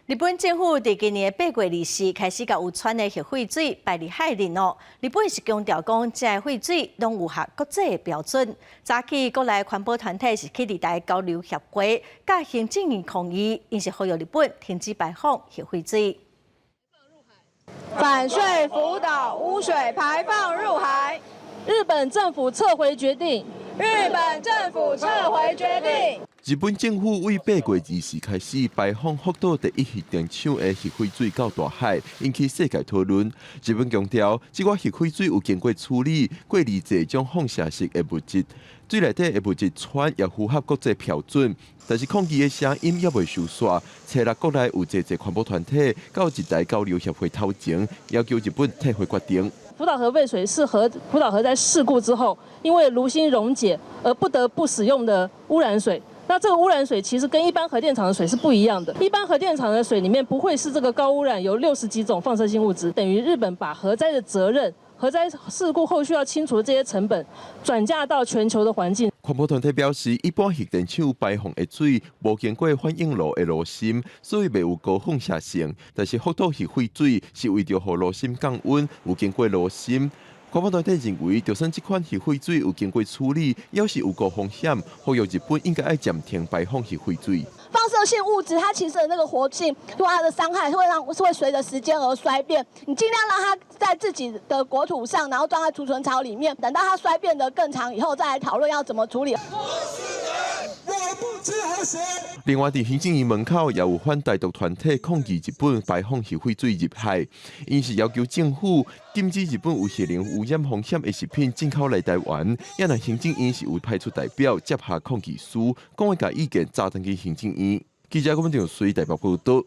日本政府佇今年8月24開始共有氚的核廢水排入海裡咯。日本是強調講，這个廢水攏有合國際的標準。早起國內環保團體是去日台交流協會，佮行政院抗議，𪜶是呼籲日本停止排放核廢水。反對福島污水排放入海。日本政府撤回決定。日本政府撤回決定。日本政府對8月24開始排放福島第一核電廠的核廢水到大海，引起世界討論。日本強調，這寡核廢水有經過處理，過濾濟種放射性的物質，水內底的物質氚也符合國際標準。但是抗議的聲音猶未收煞，初六國內有濟濟環保團體到日台交流協會頭前，要求日本撤回決定。福島核廢水是核福島核災事故之後，因為爐心溶解而不得不使用的污染水。那這個污染水其實跟一般核電廠的水是不一樣的。一般核電廠的水裡面不會是這個高污染，有60幾種放射性物質。等於日本把核災的責任、核災事故後續要清除的這些成本，轉嫁到全球的環境。環保團體表示，一般核電廠排放的水無經過反應爐的爐心，所以袂有高放射性。但是福島核廢水是為著予爐心降溫，有經過爐心。環保團體認為，就算這款核廢水有經過處理，猶是有高風險，呼籲日本應該愛暫停排放核廢水。放射性物質它其實的那個活性，或它的傷害會讓是會隨着時間而衰變。你盡量讓它在自己的國土上，然後裝在儲存槽裡面，等到它衰變得更長以後，再來討論要怎麼處理。另外，佇行政院門口也有反台獨團體抗議日本排放核廢水入海，𪜶是要求政府禁止日本有核能污染風險的食品進口來台灣。也若行政院是有派出代表接下抗議書，講會共意見轉轉去行政院。記者郭文長隨台北報道。